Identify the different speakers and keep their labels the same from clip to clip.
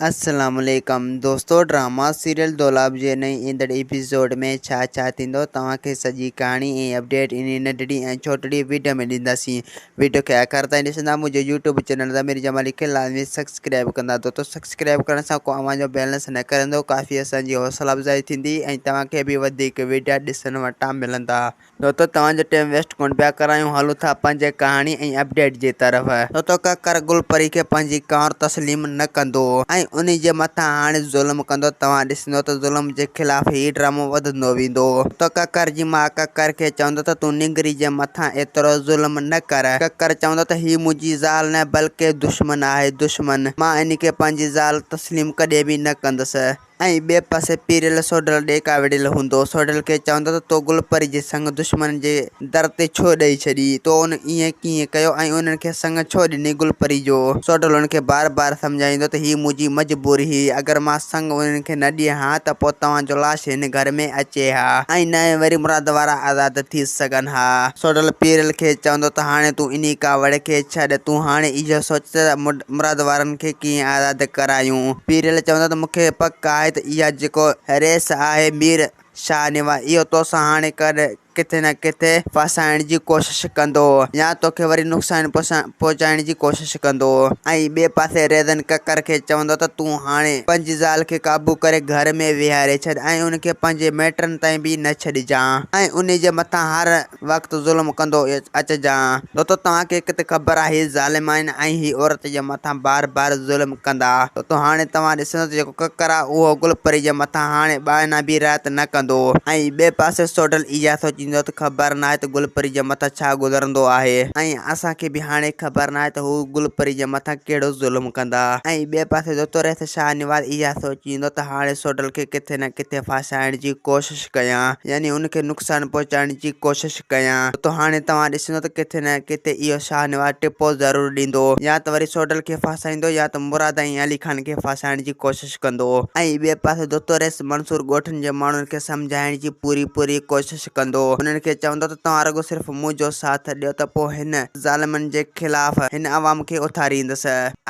Speaker 1: السلام عليڪم دوستو ڊراما سيريل دولاب جي نئين ايندڙ ايپيسوڊ ۾ ڇا ڇا ٿيندو توهان کي سڄي ڪهاڻي ۽ اپڊيٽ انهي ننڍڙي ۽ ڇوٽڙي وڊيو ۾ ڏينداسين وڊيو کي آخر تائين ڏسندا منهنجو يوٽيوب چينل ضمير جمالي کي لازمي سبسڪرائب ڪندا دوستو سبسڪرائب ڪرڻ سان ڪو اوهان جو بيلنس نه ڪرندو ڪافي اسان جي حوصلا افزائي ٿيندي ۽ توهان کي به وڌيڪ وڊيا ڏسڻ وٽان ملندا. دوستو توهان جو ٽيم ويسٽ ڪونه پيا ڪرايون هلون ٿا پنهنجي ڪهاڻي ۽ اپڊيٽ جي طرف. دوستو ڪڪر گل پري کي پنهنجي ڪنور تسليم نه ڪندو ۽ انهي جي مٿان هاڻي ظلم ڪندو توهان ڏسندو ته ظلم جي خلاف هي ڊرامو وڌندو ويندو. دوستو ڪڪر جي ماء ڪڪر کي چوندو ته تون نينگري جي مٿان ايترو ظلم نه ڪر ڪڪر چوندو ته هي منهنجي زال نه بلڪه دشمن آهي دشمن مان انهي کي پنهنجي زال تسليم ڪڏهن به نه ڪندس. ۽ ٻئي پاسي پيريل سوڍل ڏي ڪاوڙيل هوندو. سوڍل کي چوندو ته تو گل پري جي سڱ دشمنن جي در تي ڇو ڏئي ڇڏي؟ تو ان ائين ڪيئن ڪيو ۽ انهن کي سڱ ڇو ڏني گل پري جو؟ سوڍل ان کي بار بار سمجهائيندو ته هي منهنجي مجبوري هئي، اگر مان سڱ انهن کي نه ڏيان ها ته پوء توهان جو لاش هن گهر ۾ اچي ها ۽ نه ئي وري مراد وارا آزاد ٿي سگهن ها. سوڍل پيريل کي چوندو ته هاڻي تون انهي ڪاوڙ کي ڇڏ، تون هاڻي اهو سوچ ته مراد وارن کي ڪيئن آزاد ڪرايون. پيرل چوندو ته مون کي پڪ آهي ته اها جيڪو ريس آهي مير شاهنواز اهو توسان هاڻي ڪٿي نه ڪٿي ڦاسائڻ جي ڪوشش ڪندو يا توکي وري نقصان پهچائڻ جي ڪوشش ڪندو. ۽ ٻئي پاسي ريزن ڪڪر کي چوندو ته تون هاڻي پنهنجي زال کي قابو ڪري گهر ۾ ويهاري ڇڏ ۽ ان کي پنهنجي مائٽن تائين به نه ڇڏجان ۽ انهي جي مٿان هر وقت ظلم ڪندو اچجان. دوستو توهان کي هڪ ته خبر آهي هي ظالم آهن ۽ هي عورت جي مٿان بار بار ظلم ڪندا. دوستو هاڻي توهان ڏسندو ته جيڪو ڪڪر آهي اهو گل پري جي مٿان هاڻي ٻانها به رعايت نه ڪندو. ۽ ٻئي پاسي سوڍل اها سوچيندو ته خبر ناهي ته گل پري جي مٿان ڇا گذرندو آهي ۽ اسان کي به هاڻي خبر ناهي ته هو گل پري جي مٿان ڪهڙو ظلم ڪندا. ۽ ٻئي پاسي دوستو ريس شاهنواز اها سوچيندو ته هاڻي سوڍل کي ڪٿي نه ڪٿي ڦاسائڻ جي ڪوشش ڪيان يعني ان کي نقصان پهچائڻ جي ڪوشش ڪيان ته هاڻي توهان ڏسندو ته ڪٿي نه ڪٿي اهو شاهنواز ٽپو ضرور ڏيندو يا ته وري سوڍل کي ڦاسائيندو يا ته مراد ۽ علي خان کي ڦاسائڻ جي ڪوشش ڪندو ۽ ٻئي پاسي دوستو رئيس منصور ڳوٺن جي ماڻهن کي سمجهائڻ جي پوري پوري ڪوشش ڪندو انهن کي چوندو ته توهان رڳو صرف منهنجو ساٿ ڏيو ته پوء هن ظالمن جي خلاف هن عوام کي اٿاريندس.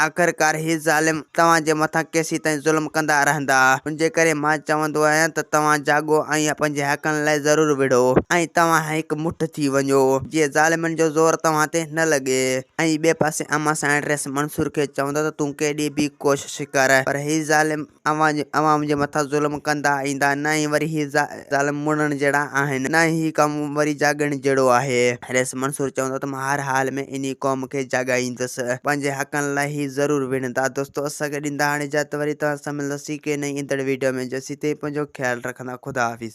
Speaker 1: آخرڪار هي ظالم توهان جي مٿان ڪيسيتائين ظلم ڪندا رهندا؟ ان جي ڪري مان چوندو آهيان ته توهان جاڳو ۽ پنهنجي حقن لاء ضرور وڙهو ۽ توهان هڪ مٺ ٿي وڃو، جيئن ظالمن جو زور توهان تي نه لڳي. ۽ ٻئي پاسي امان سائڻ رئيس منصور کي چوندو ته تون ڪيڏي به ڪوشش ڪر، پر هي ظالم اوهان جي عوام جي مٿان ظلم ڪندا ايندا نه ئي وري هي ظالم مڙڻ جهڙا آهن نه ئي هي قوم وري جاڳڻ جهڙو آهي. رئيس منصور چوندو ته مان هر حال ۾ انهي قوم کي جاڳائيندس پنهنجي حقن لاء هي ضرور وڙهندا. دوستو اسان کي ڏيندا هاڻي اجازت وري توهان سان ملنداسين ڪنهن نئين ايندڙ ويڊيو ۾ جيسين تائين پنهنجو خيال رکندا خدا حافظ.